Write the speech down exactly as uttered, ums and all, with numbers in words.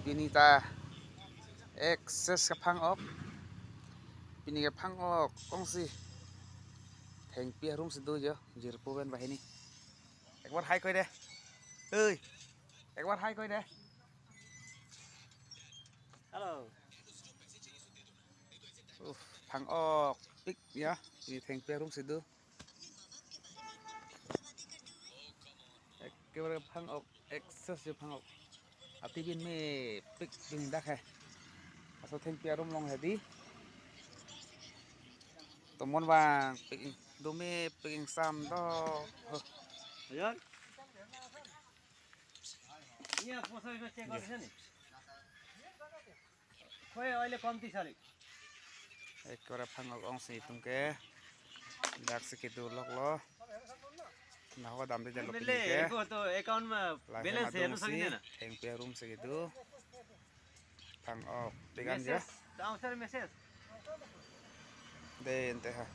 Pini ta excess kephang-ok. Pini kephang-ok ongsi thengpi arum si do jo, jirpo pen banghini. Ekbar hi koi de. Oi. Ekbar hi koi de. Hello. Uh, phang-ok pik ya. Pini thengpi arum si do. Ekebare phang-ok, excess jo phang-ok. Ati bin mepik dun dak he. Laso thengpi arum along he di. Tomon vangpik, do mepik ingsam do. Huh. Ayan. Iya, poso ino check kori sini. Koi oil kom ti sali. Ekebare phang-ok ongsi itum ke. Dak si kedo loklo. Nahok damde jalo pini Bele, ke. Ko to account ma Lahai balance hai, madung no si, sangin na. Thengpi arum si kedo. Phang-ok. Pegan ya. Message, downstairs message. De ente ha.